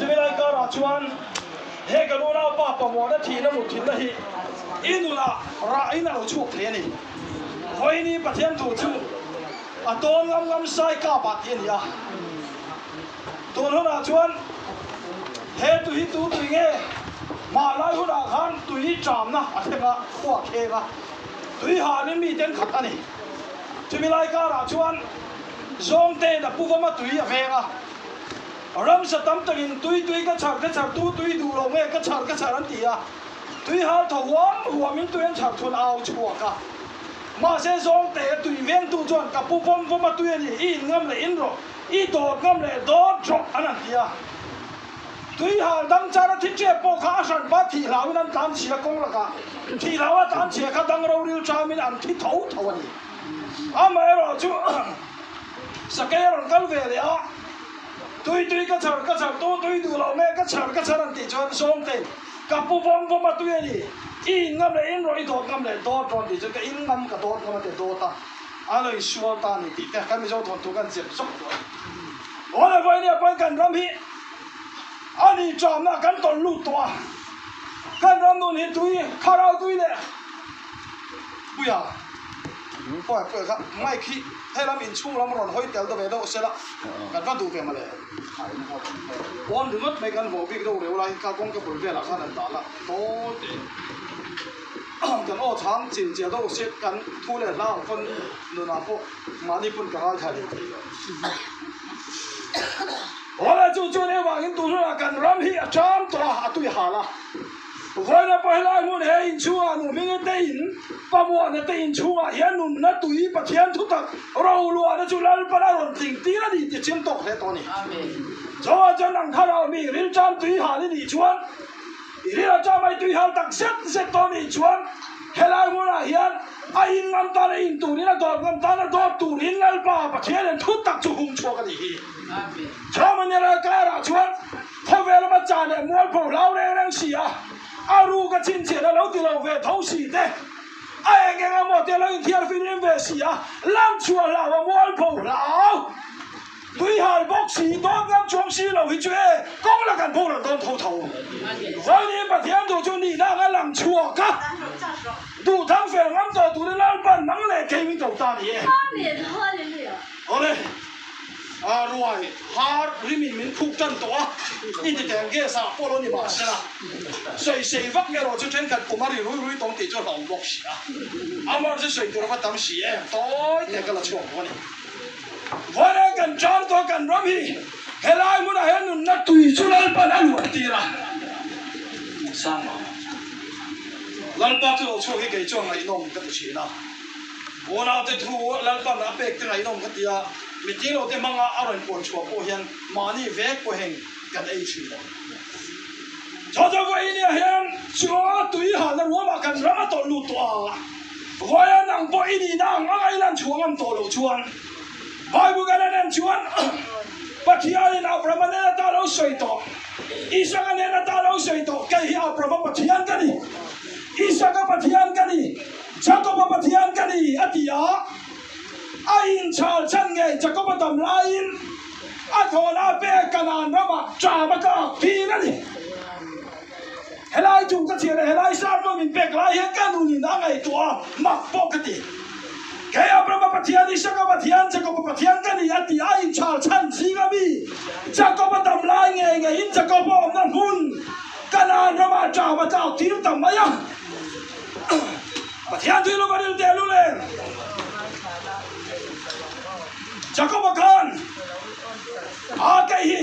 Chumi lai karah chuan he kan unaupa Pamuana thihna mutthilhna hi i nunah rahin a lo chhuak thei a ni. Vawiini Pathian thu chu a tawn ngam ngam sai kap ah tih a ni a. Tun hunah chuan he tui hi tu tui nge? Hmanlai hunah khan tui ṭamna a thleng a, khua a kheng a, tui hanin mi ten khat a ni. Chumi lai karah chuan Zawngtein a pu vama tui a veng a, ramsa tam takin tui tui ka chhar ka chhar tu tui duh lo nge ka chhar ka chhar an ti a, tui hal thaw huam huamin tui an chhar thun au chhuak a. Mahse Zawngte a tui vengtu chuan ka pu vawm vawma tui a ni, i in ngam leh in rawh. I dawt ngam leh dawt rawh an han ti a. Tui hal dang char a thi ṭep pawh kha a hran pa thih hlauin an tlan chhia kawng lakah thih hlau a tlan chhia kha dang roril ṭamin an thi tho tho a ni. Amaherawh chu Sakei a rawn kal ve leh a, Tui tui ka chhar ka chhar tu tui duh loh nge ka chhar ka chhar an tih chuan Zawngtein ka pu vawm vawm a tui a ni, i in ngam leh in rawh i dawt ngam leh dawt rawh an tih chuan ka in ngam ka dawt ngam a ti a dawt a. A lo insual ta a ni tih te kan Mizo thawnthu kan zep zawk duh a ni. Aw le vawinia pawn kan ram hi a ni ṭamna kan tawlh lut tawh a, kan ram nun hi tui thlarau tui leh puia pawi pawi kha mic hi helam inchhung lam rawn hawi tel deuh ve deuh sela kan va duh ve mawle. Pawn ringawt mai kan vawh bik deuh reuh lai hi kha kawngka bul velah khan an dah la tawi teh. Kan aw chhang chin chiah deuh se kan thu leh hla ang pawn nunah pawh mahni pawn ka ngaithla leh thei lo. Awle chu chuan evangin tun hunah kan ram hi a ṭam tawh a, a tui hal a. Vawiina pawh helai hmun he inchhungah nu hminga te in, Pamuana te inchhungah hian nunna tui Pathian thutak roluahna chu Lalpan a rawn tling tir a ni tih chiang tawk hle tawh a ni. Chuvang chuan nang thlarau mi rilṭam tui hal i nih chuan, I rilru atang mai tui hal tak zet zet tawh nih chuan helai hmunah hian a in ngam tan a in turin a dawt ngam tan a dawt turin Lalpa Pathianin thu tak chu hung chhuak a nih hi. Chawmanial karah chuan khawvel lama cha leh mualpho hlau reng reng si a, a ruk a chhinchhiah a lo ti lo ve tho si te, a eng eng emaw te a lo inthiar filim ve si a, lan chhuah hlau a mualpho hlau. Tui hal bawk si, dawn ngam chuang si lo hi chu e, kawng la kan boral dawn tho tho. Vawiin Pathian duh chu nihna anga lang chhuak a, duh thang fel ngam tawh turin Lalpan nang leh kei min ko ta ni e. Awle, a ruai har rimin min khuk tan tawh a, i ti teng gas ah pawh lo ni mah sela, sawi sei vak erawh chu thenkhat kum a ri rui rui tawng tih chu a hlauh bawk si a, amah chu sawi tur a va tam si em, tawi te ka la chhuak bawk a ni. Vawiin kan ṭam tawh kan ram hi helai hmunah hian nunna tui chu Lalpan a luan tir a. Sangma, Lalpa chu lo chhuak hi kei chuan ngaihnawm ka ti ṭhin a. Unaute thu Lalpan a pek te ngaihnawm ka ti a, mitin lote hmanga a rawn puan chhuah pawh hian mahni vek pawh heng kan ei ṭhin lo. Chaw chaw vawiin hian chu tui halna ruamah kan ram a tawlh lut tawh a. Vawiin nang pawh i nihna ang anga i lan chhuah ngam tawh loh chuan Bible kan en en chuan Pathianin Abrahama nen ata lo sawi tawh, Isaka nen ata lo sawi tawh, kei hi Abrahama Pathian ka ni, Isaka Pathian ka ni, Jakoba Pathian ka ni a ti a, a inchhal chhan ngei Jakoba dam laiin a thawhna pek Kanaan ramah ṭam a tlak thin a ni. Helai chu ka chhiar a, helai sermon min pek lai hian ka nunin a ngaihtuah a, mak pawh ka ti. Kei Abrahama Pathian, Isaka Pathian, Jakoba Pathian ka ni a ti a, inchhal chhan zing a mi Jakoba dam lai ngei ngeiin Jakoba awmna hmun Kanaan ramah ṭam a tlak tir ta mai a. Pathian tui lova ril teh lul em? Jakoba khan a kei hi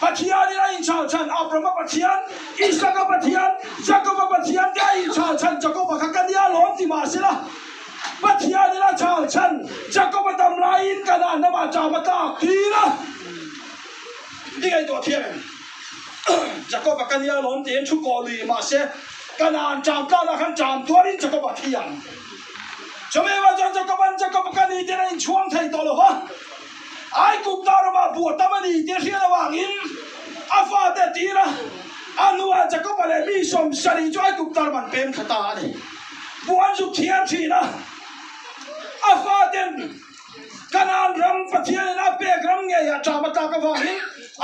Pathianin a inchhal chhan, Abrahama Pathian, Isaka Pathian, Jakoba Pathian te a inchhal chhan, Jakoba kha ka nia lawm ti mah sela, Pathianin a chhal chhan, Jakoba dam laiin Kanaan ramah ṭam a tlak tir a. I ngaihtuah thiam em? Jakoba ka nia lawm tiin thu kawh lui mah se, Kanaan ṭam tlanah khan ṭam tuarin Jakoba thi ang. Chumi erawh chuan Jakoba'n Jakoba ka ni tiin a inchhuang thei tawh lo va. Aigupta ramah buah tam a ni tih a hriat avangin a fate a tir a, a hnuah Jakoba leh mi 70 chu Aigupta ram an pem thla ta a ni. Buah an zuk thiar thin a, a faten Kanaan ram Pathianin a pek ram ngeiah ṭam a tlak avangin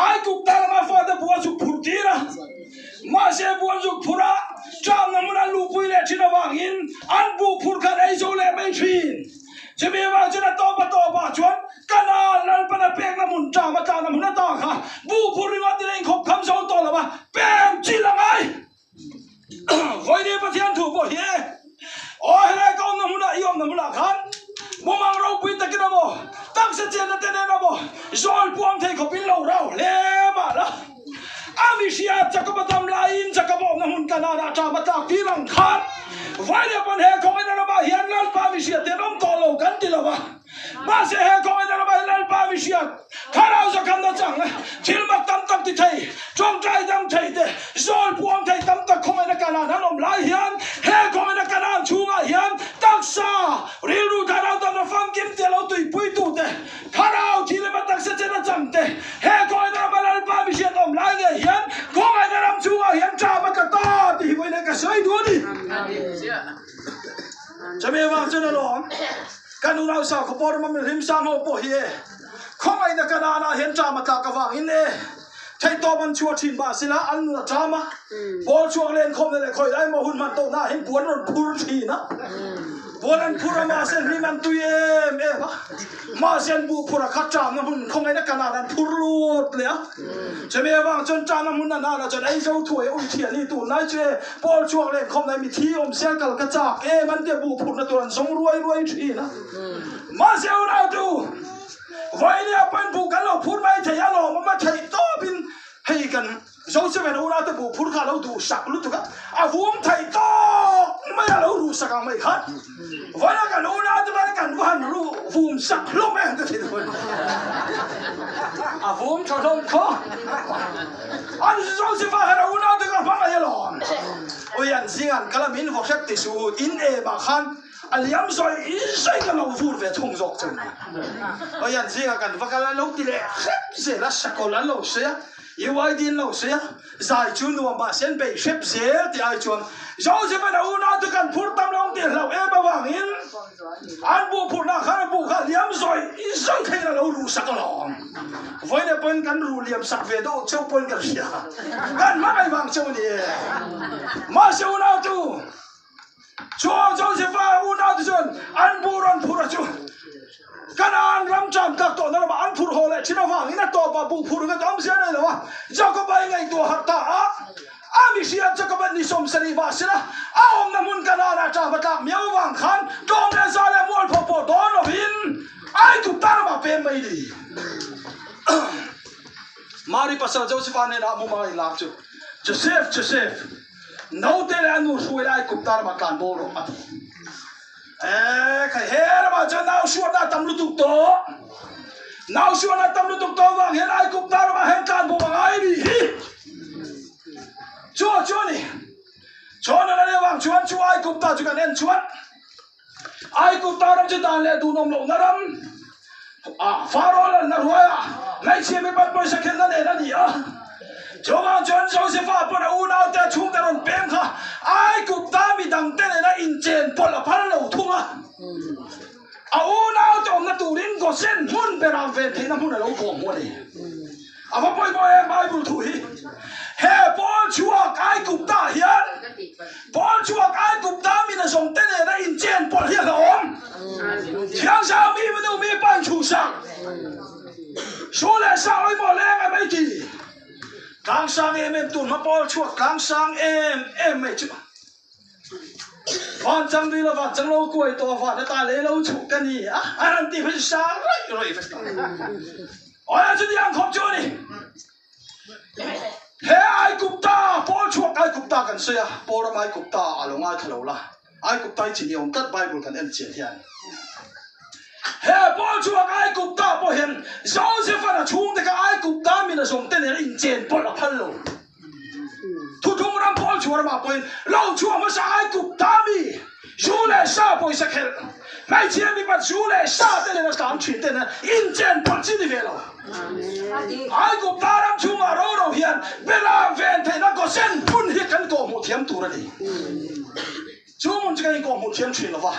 Aigupta rama fate buah. avangin an buh phur khan ei zo leh mai thin. Chumi avang chuan a tawp a tawpah chuan Kanaan Lalpana pekna hmun ṭam a tlakna hmun ata kha buh phur ringawt in a inkhawp kham zo tawh lo a, pem chilh a ngai. Vawiin Pathian thu pawh hi e, aw helai ka awmna hmunah i awmna hmunah khan mumang ropui takin a maw, taksa chenna te nen a maw, zawl puang thei khawpin lo rau hle mah la. A mihria Jakob-a dam laiin Jakob-a awmna hmun Kanaan-ah ṭam a tlak tir ang khan Vailia pawn he kawngin a ramah hian Lalpa mihria te an awm tawh lo kan ti lo va. Mahse he kawngin a ramah hian Lalpa mihria thlarau zakhamna chang thil mak tam tak ti thei, ṭawngṭai dam thei te, zawl puang thei tam tak kawngin a Kanaan an awm lai hian he kawngin a Kanaan chhungah hian taksa, rilru thlarau damna famkim tia lo tuipuitute, Thlarau thil emaw taksa chen a chang te, he khawngaihna rama Lalpa mihriat awm lai ngei hian khawngaihna ram chhungah hian ṭam a tla ta tih hi vawiin ka sawi duh a ni. Chumi avang chuan alawm, ka nu nau sakhaw pawh rama mihlim sang ho pawh hi e, khawngaihna ka nanah hian ṭam a tlak avangin e, theihtawp an chhuah ṭhin mahsela an nun a ṭam a, pawl chhuak len khawmna leh khawi lai emaw hun hman tawhnaah hian buan rawn phur ṭhin a, buan an phur a mahse hlim an tui em em a. Mahse buh phur a khat ṭamna hmun khawngaihna kanan an phur lut leh a. Chumi avang chuan ṭamna hmun a nana chuan ei zo thuai a ui thian hi tunlai chu e pawl chhuak leh inkhawm lai mithi awm sel kal ka chak em an tia buh phurna tur an zawng ruai ruai ṭhin a. Mahse unautu vawinia pawhin buh kan lo phur mai thei a lawmawm a theih tawpin hei kan Joseph in ura te buh phur kha a lo duh sak lutuk a, a vum theih tawk mai a lo ruh sak ang mai khan vawiin kan ura te pawh kan va han ruh vum sak hlawm em ka ti dawn a vum tha hlawm khaw an Joseph a khan a unau te kha hmangaih alawm ui an zing an kal a min vaw hrep ti suh u in em ah khan a liam zawi zawi ka lo vur ve thung zawk chu ui an zing ah kan va kal a lo ti leh hrep zel a sakawlh an lo sawi a. UID an lo sawi a, zai chu nuam mahse an bei hrep zel tih ai chuan Joseph-a'n a unaute kan phur tam lo ang tih hlauh em avangin an buh phurhna khan a buh kha liam zawi zawi theiin a lo ruh sak alawm. Vawiin pawhin kan ruh liam sak ve deuh cheu pawhin kan hria, kan hmangaih vang cheu a ni e. Mahse unautu Chuan Joseph-a unaute chuan an buh rawn phurh a chu Kanaan ram ṭam tak tawhna ramah an phurh haw leh ṭhin avangin a tawpah buh phurh ringawt awmzia a nei lo a, Jakob-a i ngaihtuah harh ta a, a mihriat Jakob-a ni 70 mah sela a awmna hmun Kanaan-ah ṭam a tlak miau avang khan tlawm leh za leh mualpho pawh dawn lovin Aigupta ramah pem mai ni. Mari pasal Joseph-a hnenah mumang a inlak chu, Joseph, Joseph! Naute leh a nu hruai lai kum ta ramah tlan bo rawh a ti. Eee khai he ramah chuan nau hruatna a tam lutuk tawh. Nau hruatna a tam lutuk tawh avang hian ai kum ta ramah hian tlan bo a ngai a nih hi. Chu chu a ni. Chuan a la avang chuan chu ai kum ta chu kan en chuan ai kum ta ram chu dan leh duhnawm lohna ram ah Pharaoh lalna ruaia hmeichhia mipat pawisa khelhna nen a ni a. Chuvang chuan Josepha pawn a unaute a chhungte rawn peng kha Aigupta midangte nena inchen pawlh a phal lo thung a. A unaute awmna turin Gosen hmun berah ven theihna hmun a lo kawm hmu a ni. A va pawimawh em Bible thu hi. He Paul chhuak Aigupta hian Paul chhuak Aigupta min a zawngte nena inchen pawlh hi a hlauhawm. Thiangzau mi nu mi pa inchhuhsak. Su leh sa awimawh leng em ei ti. Tlang sang em em tun hma pawl chhuak tlang sang em em mai chu. Van chang ril a van chang lo kuai tawh a van ata lei lo chhuh ka ni a a rawn ti phei chu sang raih raih vek ta. Awia chu ni ang khawp chu a ni. He Aigupta pawl chhuak Aigupta kan sawi a, pawl ram Aigupta a lo ngaithla lo la. Aigupta hi chini awm tlat Bible kan en chian hian. He pawl chhuak Aigupta pawh hian Joseph-a'n a chhungte kha Aigupta min a zawmte nen a inchen pawlh a phal lo. Thuthung ram pawl chhuah ramah pawhin lo chhuah hmasa Aigupta mi zu leh sa pawisa khelh hmeichhia mipat zu leh sa te nen a tlan thin te nen inchen pawlh chi ni ve lo. Aigupta ram chhungah ro ro hian Beram ven theihna Gosen hmun hi kan kawhhmuh thiam tur a ni. Chu hmun chu kan inkawhhmuh thiam thin lo va.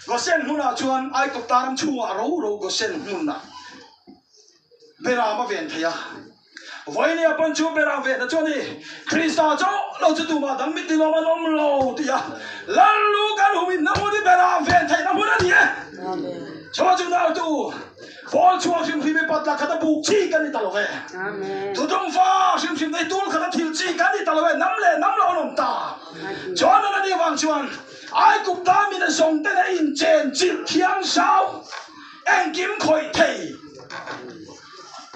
Gosen hmunah chuan Aigupta ram chhungah ro ro Gosen hmunah Beram a ven thei a. Vawinia pawn chu berah ve na chu a ni. Krista chauh lo chu tumah dang mit nilawm an awm lo tih a Lal lu kan hum in na hmun hi berah ven theihna hmun a ni e. Chhuah chu nautu Pawl chhuak hrim hrim i patla khat a buk chi kan ni ta lo ve. Thutung fa hrim hrim nei tul khat a thil chi kan ni ta lo ve. Nam leh nam lo an awm ta. Chuan an anih vang chuan Aigupta min a zawng ten a inchen chilh thiang zau engkim khawih thei.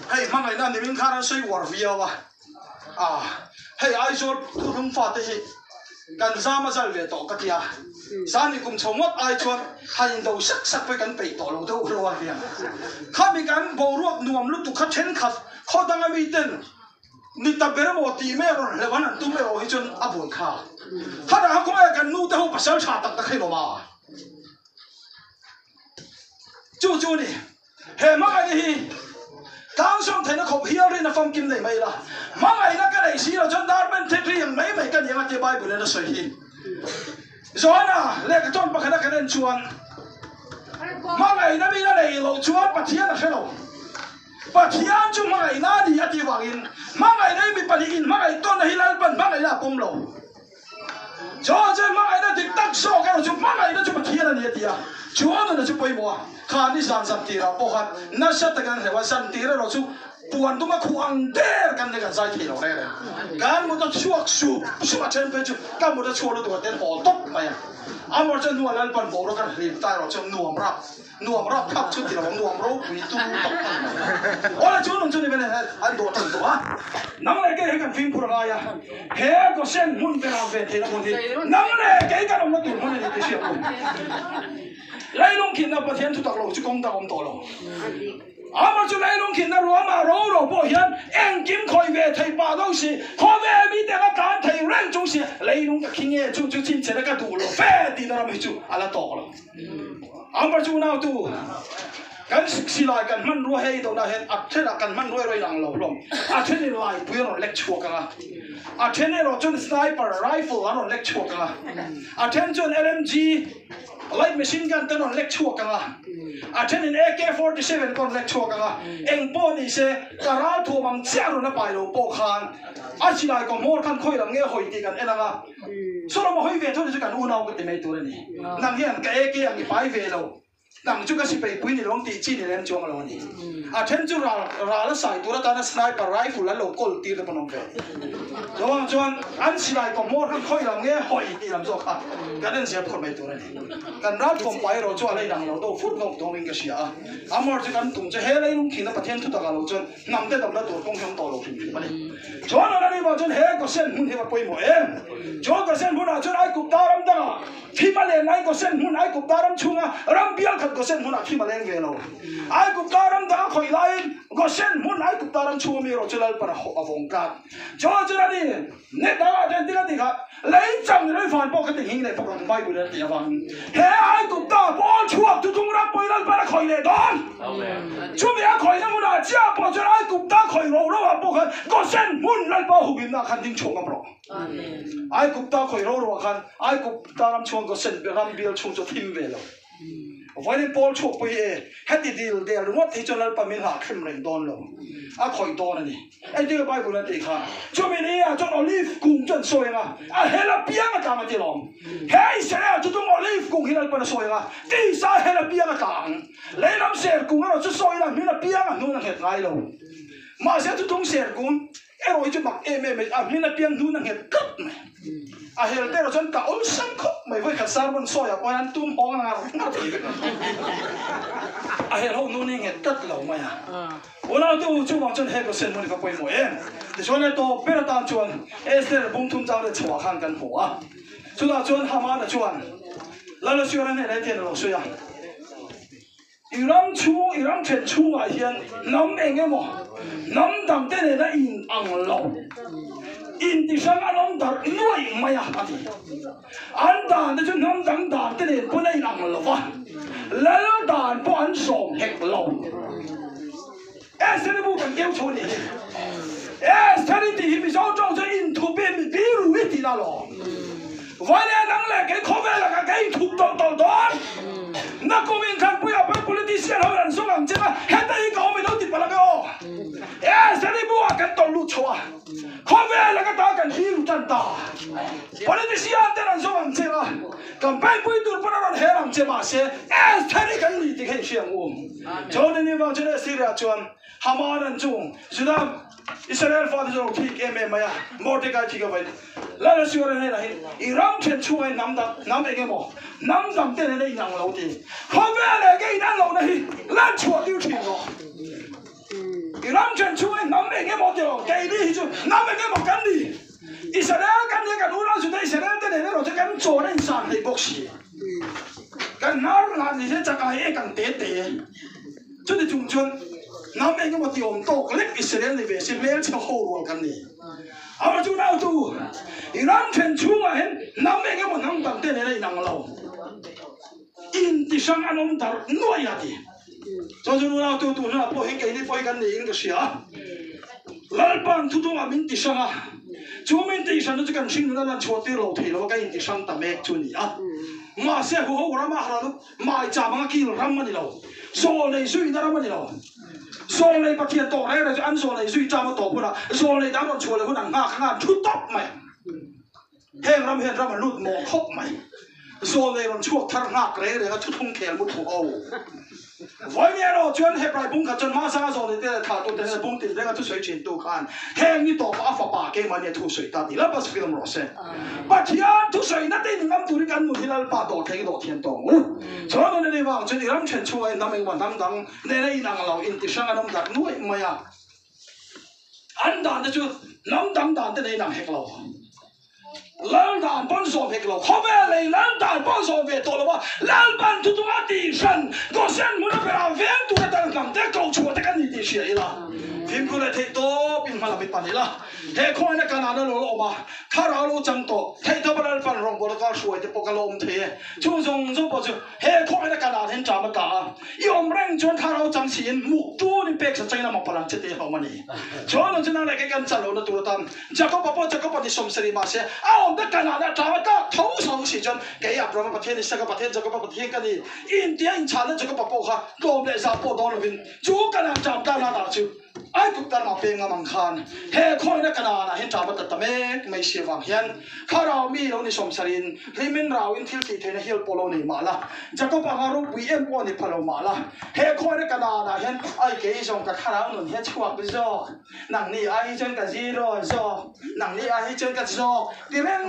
Hei hmangaihna nimin khan an sawi uar viau a. Ah, hei Aizawl thuhlum fate hi kan zam a zal ve tawh ka ti a, Sani kum chho ngawt ai chuan han indo sak sak pawh hi kan peih tawh lo deuh hlauh a nia. Khami kan boruak nuam lutuk kha thenkhat khaw danga miten ni ta ber emaw tih mai a rawn hleuh an han tum erawh hi chuan a buai kha. Khatah kha kawngah kan nute ho pasal tha tak tak hi an awm a. Chu chu a ni. He hmangaihna hi tlangsawm theihna khawp hial rin a famkim nei mai la. Hmangaihna ka neih si lo chuan dar ben thek riang mai mai ka ni ang a tia Bible in a sawi hi. Johana lehkha tawn pakhat a kan en chuan hmangaihna min a nei loh chuan Pathian a hre lo. Pathian chu hmangaihna a ni a tih vangin hmangaihna hi mi pahnihin hmangaih tawnna hi Lalpan hmangaihna a pawm lo. John chuan hmangaihna dik tak zawk erawh chu hmangaihna chu Pathian a ni a ti a, chu a nuna chu pawimawh a, kha ni zan zan tirah pawh khan nasa takin an hleuh a, zan tir erawh chu puan duma khuh ang der kan ni kan zai thei lo reng reng. Kan mut a chhuak sup sup a, then phei chu ka mut a chhuak lutuk a ten haw tawp mai a, amawr chuan hnuah Lalpan boruak kan hlim ta erawh chuan nuam rap. Nuam rap thlak chu ti lo ang, nuam ropui tum tak a ni mai. Awle chu nung chu ni vele an dawh tan tawh a. Nang leh kei hi kan fimkhur a ngai a, he Goshen hmun berah ve theihna hmun hi nang leh kei kan awmna tur hmun a ni tih hriat u. Leilung khinna Pathian thutak lo chu kawng dang awm tawh lo. Amah chu leilung khinna ruamah ro ro pawh hian engkim khawih ve thei pah do si, khawvel mite anga tlan thei reng chung si, leilung ka khi nge chu chu chhinchhiahna ka duh lo fe tihna ram hi chu a la tawk lo. Amber chu unautu kan silai kan hmanrua hei dona hian a thenah kan hmanrua erawh inang lo hlawm. A thenin laipui an rawn lek chhuak ang a, a then erawh chuan sniper rifle an rawn lek chhuak ang a, a then chuan LMG light machine gun te an rawn lek chhuak ang a, a thenin AK-47 te an rawn lek chhuak ang a. Eng pawh ni se ka ral thuam ang chiah rawn a pai lo pawh khan a silai kaw hmawr khan khawi lam nge hawi tih kan en ang a. Solomon hawi ve thawh chu kan unau ka ti mai tur a ni. Nang hian ka ek ang i pai ve lo. Nang chu ka sipai pui ni lo ang tih chi ni lem chuang lo a ni. A then chu ral ral a sai tur atana sniper rifle an lo kawl tir te pawh an awm ve. Chuang chuan an silai kaw hmawr khan khawi lam nge hawi tih lam zawk kha kan en zel phawt mai tur a ni. Kan ral thuam pai erawh chu a la inang lo deuh fur deuh dawngin ka hria a. Amor chu kan tum chu he leilung thihna Pathian thutak ah lo chuan Hnam te damna tur kawng hi awm tawh lo hrim hrim a ni. Chuan an ani vang chuan he Gosen hmun hi va pawimawh em? Chuan Gosen hmunah chuan Aigupta ram dangah thim a len lai Gosen hmun Aigupta ram chhunga ram bial khat Gosen hmunah thim a leng ve lo. Aigupta ram danga khawih laiin Gosen hmun Aigupta ram chhunga mi erawh chu Lalpan a vawng tlat. Chuan chuan ani Net dangah chuan engtin a ti kha, Lei chang ni lei van pawh ka ti nghing leh bawk ang Bible in a tih avangin he Aigupta pawl chhuak chu tung ram pawhin Lalpan a khawih leh dawn. Chumi a khawihna hmunah chiah pawh chuan Aigupta khawih ro ro ah pawh khan Gosen hmun Lalpa huhimna khan ding chhuak ngam rawh. Aigupta khawih ro ro ah khan Aigupta ram chhunga Gosen ram bial chhung chu a thim ve lo. Vawiin pawl chhuak pawh hi e, heti dil del ringawt hi chuan Lalpa min hlah thlem reng dawn lo, a khawih dawn a ni. Engtin nge Bible an tih kha? Chumi ni ah chuan olive kung chu an sawi ang a, a hel apiang a tlang a ti alawm. He Israel chu tung olive kung hi Lalpan a sawi ang a, tisa hel apiang a tla ang. Leilam ser kung erawh chu sawi ila hmin apiang a hnun a nghet ngai lo. Mahse chu tung ser kung Erawh hi chu mak em em a hmin apiang hnun a nghet tlat mai. A hel te erawh chuan ka awlsam khawp mai vawikhat sermon sawi ah pawh hian tum hawng a ngar ngar thei vek ang. A hel ho hnun hi nghet tlat lo mai a. Unau te u chuvang chuan he Gosen hmun hi ka pawimawh em. Tichuan he tawp ber atan chuan Esther bung thum chang leh chhoah khan kan hmu a. Chutah chuan Hamana chuan Lal Asuera hnenah hetiang a lo sawi a. I ram chhung, i ram then chhungah hian hnam eng emaw, hnam dangte nena in ang lo, inti hrang an awm darh nuaih mai a, a ti. An dan te chu hnam dang dan te nen pawn a in ang lo va, lal dan pawh an zawm hek lo. Esther-i bu kan keu chho a nih hi. Esther-i tih hi Mizo tawng chuan inthup i mi biru i tihna alawm. Vaile nang leh kei khawvel lakah ka inthup tawlh tawlh dawn. Nakum inthlanpuiah pawh politician ho in an zawng ang che a, heta hi ka awm i lo ti palh ang e aw. Esther-i bu ah kan tawlh lut. lut chho a, khawvel laka ta kan hil tan ta. Politician ten an zawng ang che a, campaign pui tur pawn a rawn her ang che mahse Estheri kan ni tih kha i hria ang u. Chuan ni vang chuan Assyria chuan Haman an chung Juda Israel fate chu a lo thik em em mai a, Mordecai thik avain Lal Assyria hnenah hian i ram then chhungah hian hnam dang hnam eng emaw hnam dang te nena inang lo ti khawvel enge inan lohna hi lan chhuah tir thin rawh. I ram then chhungah hian hnam eng emaw ti lo keini hi chu hnam eng emaw kan ni. Israel kan nia kan unau chu te Israel te nen erawh chu kan chawn a insan hlei bawk si. Kan hnar hlan ni se chak ai ek ang te te. Chuti chung chuan hnam eng emaw ti awm tawk lek Israel ni ve se hmelchhe ho rual kan ni. Amah chu nau tu i ram then chhungah hian hnam eng emaw hnam dang te nen a inang lo. Inti hrang an awm darh nuai a ti. Chuan chu nunau tu tu hnenah pawh hi keini pawh hi kan niin ka hria a. Lalpa'n thutungah min ti hrang a, chu min tih hranna chu kan hring nuna lan chhuah tir lo thei lo a, ka inti hrang ta mek chu a ni a. Mahse huho rama hara lu maicham anga kil ram a ni lo, zawlnei zuina ram a ni lo. Zawlnei Pathian tawh reng reng chu an zawlnei zui ṭam a tawp hunah zawlnei dang rawn chhuah leh hun an nghak anga an thu tawp mai. Heng ram hian ram a lut mawh khawp mai. Zawlnei rawn chhuak thar nghak reng reng a thuthlung khel mu thu ho. Vawiin erawh chuan Hebrai bung khat chuan hmasanga zawlnei te leh thlah tur te hnena bung tin renga thusawi thin tu khan heng ni tawpah a fapa keimahni a thusawi ta tih Lalpa film rawh se. Pathian thusawi na te in ngam turin kan nun hi Lalpa dawhthleng i dawhthiam tawh ang u. Chuan nun a nih vang chuan i ram then chhungah hian hnam engmah hnam dang nena inang lo inti hrang an awm darh nuaih mai a. An dan te chu hnam dang dan te nei nang hek lo. Lal dan pawn zawm hek lo. Khawvel lei lal dan pawh zawm ve tawh lo a, Lalpan thutunga tih hran Gosen hmun a berah veng tur atan hnam te ko chhuah te kan ni tih hria ila. Fimkhur leh theih tawp in hmalam i pan ila. He khawngaihna Kanaan a lo la awm a, thlarau lo chang tawh, theihtawp a Lalpan rawngbawlh a kal hruai te pawh ka la awm thei e. Chung zawng zawng pawh chu He khawngaihna Kanaan hian ṭam a tla a, i awm reng chuan thlarau chang siin muk tun in pek sa changin amah palang che te a awm a ni. Chuan nun chu nang leh kei kan chan lohna tur atan Jakob-a pawh Jakob-a ni sawmsarih mahse a awmna Kanaan a ṭam a tlak tho so si chuan kei Abraham-a Pathian, Isaka Pathian, Jakob-a Pathian ka ni intia inchhahna Jakob-a pawh kha tlawm leh zah pawh dawn lovin chu Kanaan ṭam tlakna dah chu Ai kut tar mah peng ngam ang khan he khawina ka nanah hian ṭah va ta ta mek mai si avang hian thlarau mi lo ni sawmsarin hlimin rauin thil tih theihna hial pawh lo nei mah la, Jakob anga ropui em pawh ni pha lo mah la, he khawina ka nanah hian ai kei zawng ka thlarau nun hi a chhuak zawk, nangni ai hi chuan ka zero zawk, nangni ai hi chuan ka zawk ti reng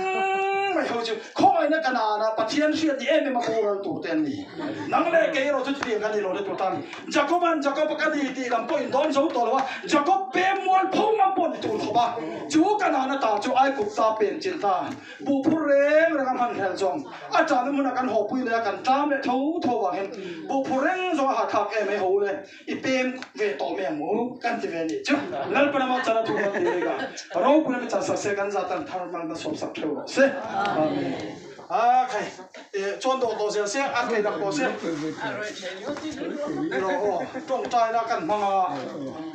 mai ho chu khawngaihna ka nanah Pathian hriat ni em em a boral tur te an ni. Nang leh kei erawh chu chutiang kan ni lo le tur tan. Jakob-a'n Jakob-a ka ni tih lam pawh in dawn zo tawh lo a, Jakob pem mual pho ngam pawh ni tur khawp a, chu Kanaan ata chu Aigupta pem chilh ta. Buh phur reng reng a hman hlel zawng. A ṭahna hmunah kan haw pui leh a, kan tlam leh tho tho vang hian buh phur reng zawng a hahthlak em ai ho le, i pem ve tawh mai ang u kan ti ve a nih chu. Lalpa lama chan a thu kan ti bik a, ropui lama chan sak se kan zah tan thar malna sawp sak theuh rawh se. Amen. A khai chuan dawh tawh zel se a thei dak tawh se nilo aw tawngtai na kan hmang a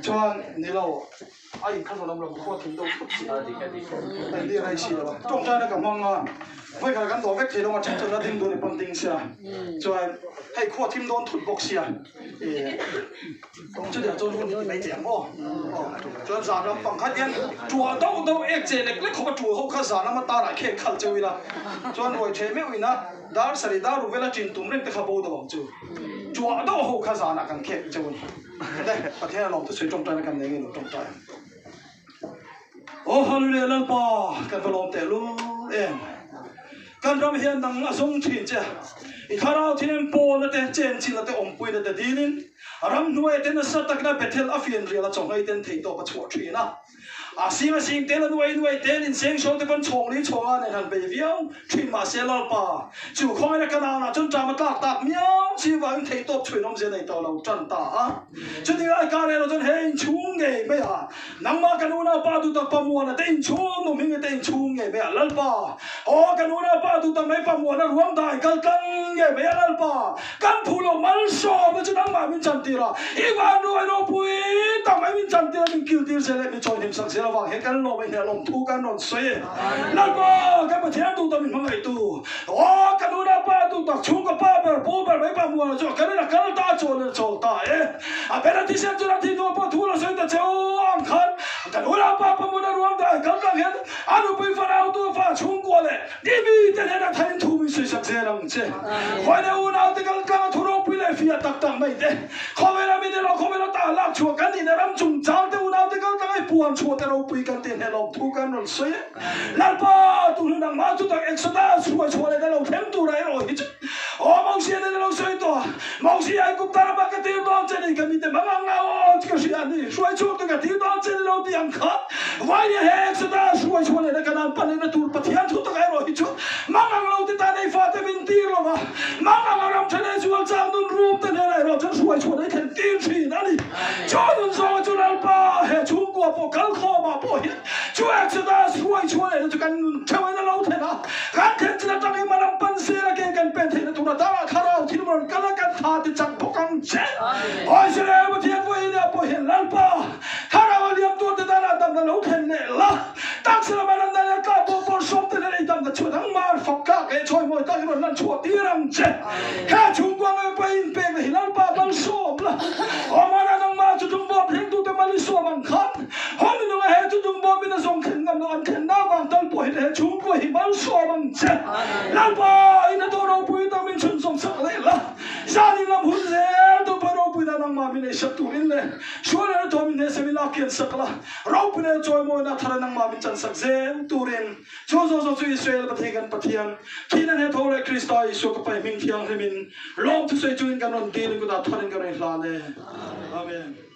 chuan nilo a in khat rawh lam khua thim deuh thut si a ni rei si lo a tawngtai na ka hmang a vawi khat kan dawh vek thei lo a then chuan a ding dun i pawn ding sia chuan hei khua thim dawn thut bawk sia Chutiang chuan hun hi ti mai teh ang aw. Chuan zan lam pang khat hian ṭuah deuh deuh ek che lek lek khawp a ṭul ho kha zan lama tarah khek khalh cheu ila chuan ruai ṭheh meuh ina dar sarih dar ru vela ṭin tum reng te kha bo deuh ang chu. Ṭuah deuh ho kha zanah kan khek cheu a ni. Hle, Pathian a lawm thusawi ṭawngṭaina kan nei ngei lo ṭawngṭai ang. Aw Hallelujah Lalpa kan va lawm teh lul em. Kan ram hian nang a zawng thin che. I thlarau thinen pawlna te, chenchilhna te, awmpuina te dilin ramhnuaia te nasa takina Bethel a fianrial a chawngei ten theihtawp a chhuah thin a. A sing a sing tel a nuai nuai tel in seng sawn te pawn chhawng li chhawnga nen han bei viau thin mahse Lalpa chu khawngaina Kanaan ah chuan ṭam a tlak tak miau si vangin theihtawp chhuin awmzia nei tawh lo ṭan ta a. Chuti lai kar erawh chuan he inchhung ngei mai a Nangmah kan unaupa duhtak Pamuana te inchhung nu hmingi te inchhung ngei mai a Lalpa. Aw kan unaupa duhtak mai Pamuana ruang dai kal tlang ngei mai a Lalpa. Kan phu lo malsawmna chu nangmah min chantir a, i van ruai ropui tak mai min chantir a, min kiltir zel leh min chawi hnim sak zel. zel avang hian kan lawm a hnial awm thu kan rawn sawi e. Lalpa, kan Pathian duh tak min hmangaihtu, aw kan unaupa duh tak chhungkaw pa ber, pu ber mai pa muana chu a kal in a kal ta, a chawl in a chawl ta e. A bena thisen chu ram thih hnuah pawh thu la sawi ta che u ang khan kan unaupa pa muana ruang dah i kal tak hian a nupui fanau tu fa chhungkua leh I mite hnenah thain thu min sawisak zel ang che. Vawiin unaute kal tlang a thu ropui leh fiah tak tak mai te, khawvela mi nilo khawvela ta lak chhuah kan nihna ram chungchang te unaute kal tlang a i puan chhuah te ropui kan tih hnelawm thu kan rawn sawi e. Lalpa, tu hlun ang mah chu tak Exodus hruai chhuah leh na lo thleng tura erawh hi chu aw Mosia nen a lo sawi tawh a. Mosia i kum tar amah ka tir dawn che ni, ka mite hmang ang nga aw ka hria a ni, hruai chhuak te ka tir dawn che ni lo tih ang kha. Vainia he Exodus hruai chhuah lehna Kanaan pan lehna tur Pathian thu tak erawh hi chu mang ang lo te tan ei fate min tir lo va, mang ang a ram tha leh zual chang nun rum te hnenah erawh chuan hruai chhuah leh thlen tir thin a ni. Chu nun zawnga chu Lalpa he chhungkua pawh kal khawmah pawh hian chu Exodus hruai chhuah lehna chu kan nun theuhin a lo thlen a, kan thlen chin atangin hma lam pan zel a ke kan pen theihna tur atangah thlarau thil rawn kal a kan tha ti chak bawk ang che. Aw Israel Pathian vawiinah pawh hian Lalpa, Thlarau a liam tur te danah damna lo thlen leh la, taksa lama lanna leh tlak pawh pawr sawm te nen ei damna chhuat ang mar fak tlak leh chawi mawi tlak i rawn lan chhuah tir ang che. He chhungkua ngei pawh i inpek na hi Lalpa mal sawm la, Awmana nangmah chu tlung bawm thleng tute mal i sawm ang khan, haw ni nunga he chu tlung bawm in a zawng thlen ngam loh an thlen na vang tal pawh hi he chhungkua hi mal sawm ang che. Lalpa in a tawh ropui tak min chhunzawm sak leh la, zan in lam hun zel tur pawh ropuina nangmah min ei sak turin le. Sual ena tuam in hne sem ila kian sak la, ropui leh chawimawina thar a nangmah min chan sak zel turin chu zawng zawng chu Israel Pathian kan Pathian, thihna hne tho leh Krista Isua ka Pai hming thianghlimin lawmthu sawi chungin kan rawn dilin kutah tharin ka rawn hlan e. Amen.